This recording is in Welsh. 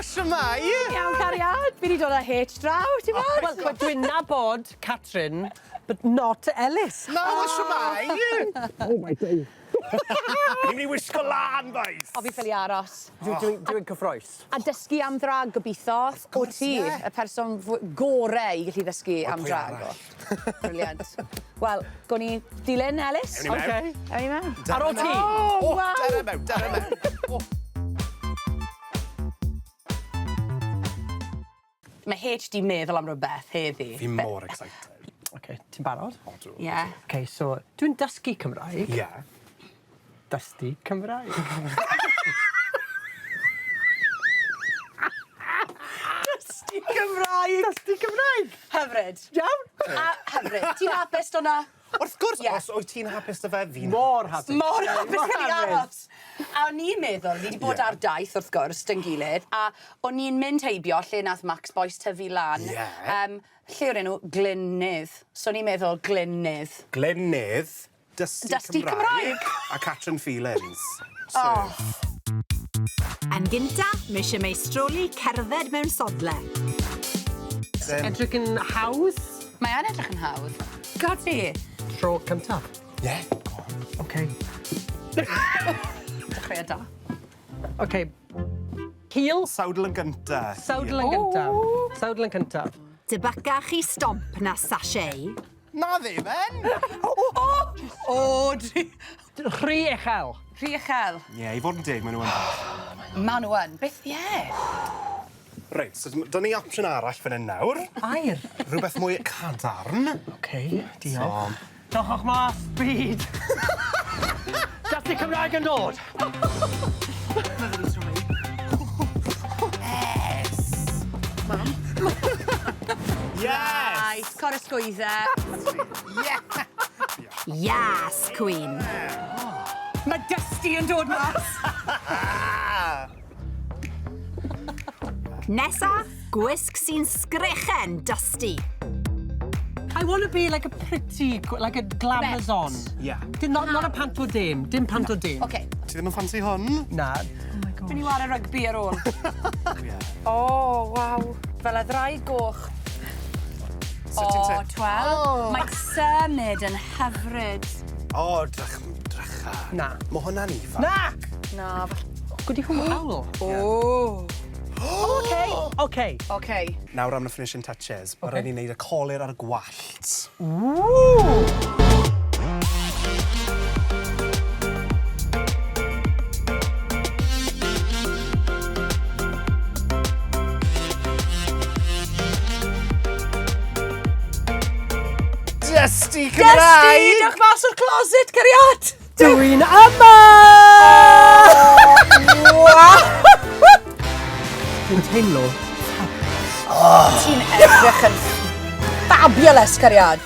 shwmae? Iawn, cariad. Fi 'di dod â H draw, ti'n gwbod? Wel, dwi'n nabod Catrin, but not Ellis. Na, wel, shwmae? Oh my days. Ni'n mynd i wisgo lan, boys! O, fi ffili aros. Dwi'n dwi cyffroes. A dysgu am ddrag, gobeithio. O ti, y person gore i gallu ddysgu am pwy drag. arall? Brilliant. Wel, gawn ni dilyn, Ellis? Ewn ni mewn. Okay. Ewn ni mewn. Ar ôl ti. Oh, waw! Dere mewn, dere mewn. O. Mae H 'di meddwl am rywbeth heddi. Fi mor excited. Okay, ti'n barod? Odw. Ie. Okay, so dwi'n dysgu Cymraeg. Ie. Dysgu Cymraeg. Dysgu Cymraeg! Dysgu Cymraeg! Hyfryd. Iawn? A hyfryd. Ti'n hapus 'da 'na? Wrth gwrs, Ie. Os wyt ti'n hapus 'da fe, fi'n Mor hapus. Mor hapus Mor i aros. A o'n i'n meddwl, ni 'di bod Ie. ar daith wrth gwrs, 'da'n gilydd, a o'n i'n mynd heibio lle nath Max Boyce tyfu lan. Ie. Yym, lle o'r enw Glyn-nedd. So o'n i'n meddwl Glyn-nedd. Glyn-nedd, Dusty, Dusty Cymraeg. A Catrin Feelings. Oh. Yn gynta, mae eisiau meistroli cerdded mewn sodle. Edrych yn hawdd. Mae yn edrych yn hawdd. Godi. Tro cyntaf. Ie, go on. Okay. Dechreuad da. Okay. Heel. Sawdl yn gynta. Sawdl yn gyntaf. Sawdl yn cyntaf. Debycach i stomp na sachet. Na ddim yn! O, dri... Rhy uchel. Rhy uchel. Ie, i fod yn deg, maen nhw yn bach. Ma' nhw yn. Beth, ie. Reit, so dyn ni opsiwn arall fan hyn nawr. Air. Rhywbeth mwy cadarn. Okay, diolch. Diolch mas, byd. Dysgu Cymraeg yn dod. Yes! Right, cor ysgwydde. Yas, Queen. Mae Dusty yn dod mas. Nesa, gwisg sy'n sgrechen, Dusty. I want to be like a pretty, like a glamazon. Yeah. Dim, not a panto dame, dim panto dame. Oce, Ti ddim yn ffansi hwn? Na. Oh my god. Mynd i ware rygbi ar ôl. Yeah. O, waw. Fel y ddraig goch. Sut O, ti'n te- twel. Mae'n symud yn hyfryd. O, drych, drycha. Na. Mae hwnna'n ifanc. Na! Na. Gwdi hwn awl. O. Okay, okay. Oce. Nawr am y finishing touches. Mae rhaid i ni wneud y colur a'r gwallt. Woo! Dusty Dusty, Cymraeg! dewch mas o'r closet, cariad! Dwi'n yma! Dwi'n teimlo Ti'n edrych yn fabulous, cariad.